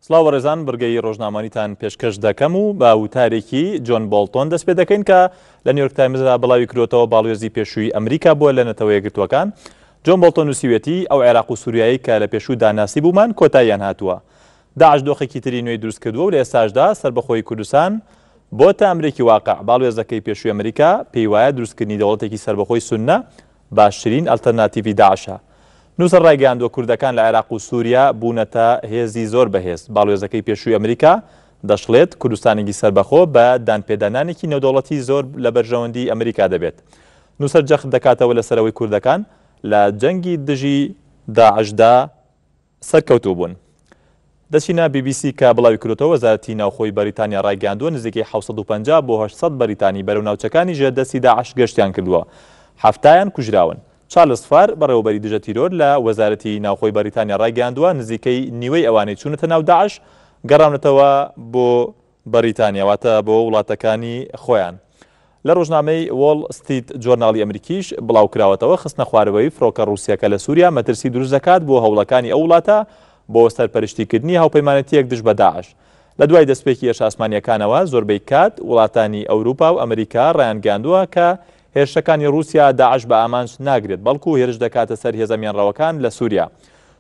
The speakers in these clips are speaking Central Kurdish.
سڵاو بەڕێزان بڕگەی ڕۆژنامەوانیتان پێشکەش دەکەم و بە وتارێکی جۆن بۆڵتۆن دەست پێ دەکەین کە لە نیویۆرک تایمزدا بڵاوی کرۆتەوە باڵوێزی پێشووی ئەمریکا بووە لە نەتەوە یەکگرتووەکان جۆن بۆڵتۆن نووسیوێتی ئەو عێراق و سووریایی کە لە پێشوودا ناسیبوومان کۆتاییان هاتووە داعش دۆخێکی تری نوێی دروست کردووە و لە ئێستاشدا سەربەخۆیی کوردستان بۆتە ئەمرێکی واقع باڵوێزەکەی پێشووی ئەمریکا پێی وایە دروستکردنی دەوڵەتێکی سەربەخۆی سوننە باشترین ئەلتەرناتیڤی داعشە. نووسەر ڕایگەیاندووە کوردەکان لە عێراق و سووریا بوونەتە هێزی زۆر بەهێز. باڵوێزەکەی پێشووی ئەمریکا دەشڵێت، کوردستانێکی سەربەخۆ بە دانپێدانانێکی نێودەوڵەتی زۆر لە بەرژەوەندیی ئەمریکا دەبێت. نووسەر جەخت دەکاتەوە لەسەر ئەوەی کوردەکان لە جەنگی دژی داعشدا سەرکەوتوو بوون. دەچینە بی بی سی کە بڵاویکردۆتەوە وەزارەتی ناوخۆی بەریتانیا ڕایگەیاندووە نزیکەی 750 بۆ 800 بەریتانی بەرەو ناوچەکانی ژێر دەستی داعش گەشتیان کردووە، حەفتایان کوژراون. چارلز فار بەڕێوەبەری دژە تیرۆر لە وەزارەتی ناوخۆی بەریتانیا ڕایگەیاندووە نزیکەی نیوەی ئەوانەی چوونەتە ناو داعش گەڕاونەتەوە بۆ بەریتانیا واتە بۆ وڵاتەکانی خۆیان. لە ڕۆژنامەی وۆڵ ستریت جۆرناڵی ئەمریکیش بڵاوکراوەتەوە، خستنە خوارەوەی فڕۆکە ڕووسییەکە لە سووریا مەترسی دروست دەکات بۆ هەوڵەکانی ئەو وڵاتە بۆ سەرپەرشتیکردنی هاوپەیمانێتییەک دژ بە داعش. لە دوای دەستپێکی هێرشە ئاسمانییەکانەوە زۆربەی کات وڵاتانی ئەوروپا و ئەمریکا ڕایانگەیاندووە کە هێرشەکانی ڕووسیا داعش بە ئامانج ناگرێت بەڵکو هێرش دەکاتە سەر هێزە میانڕەوەکان لە سووریا.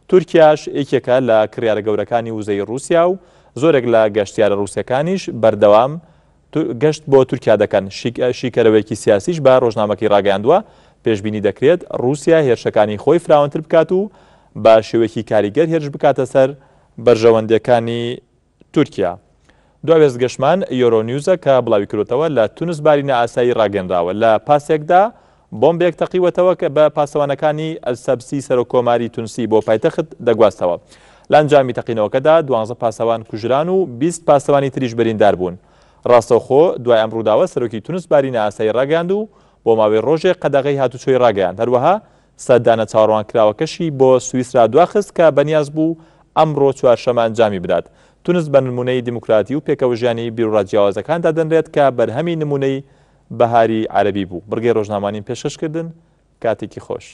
تورکیاش یەکێکە لە کڕیارە گەورەکانی وزەی ڕووسیا و زۆرێک لە گەشتیارە ڕووسەکانیش بەردەوام گەشت بۆ تورکیا دەکەن. شیکەرەوەیەکی سیاسیش بە ڕۆژنامەکەی ڕاگەیاندووە، پێشبینی دەکرێت ڕووسیا هێرشەکانی خۆی فراوانتر بکات و بە شێوەیەکی کاریگەر هێرش بکاتە سەر بەرژەوەندییەکانی تورکیا. دوا وێستگەشمان یۆرۆ نیوزە کە بڵاویکردۆتەوە لە تونس باری نائاسایی ڕاگەیەنراوە لە پاسێکدا بۆمبێک تەقیوەتەوە کە بە پاسەوانەکانی ئەلسەبسی سەرۆک کۆماری تونسی بۆ پایتەخت دەگواستەوە. لە ئەنجامی تەقینەوەکەدا 12 پاسەوان کوژران و 20 پاسەوانی تریش بریندار بوون. ڕاستەوخۆ دوای ئەم ڕووداوە سەرۆکی تونس باری نائاسایی ڕاگەیاند و بۆ ماوەی ڕۆژێک قەدەغەی هاتوچۆی ڕاگەیاند. هەروەها سەردانە چاوەڕوانکراوەکەشی بۆ سویسرا دواخست کە بەنیاز بوو ئەمڕۆ چوارشەمە ئەنجامی بدات. تونس بە نموونەی دیموکراتی و پێکەوەژیانی بیروڕا جیاوازەکان دادەنرێت کە بەرهەمی نموونەی بەهاری عەرەبی بوو. بڕگەی ڕۆژنامەوانیم پێشکەش کردن. کاتێکی خۆش.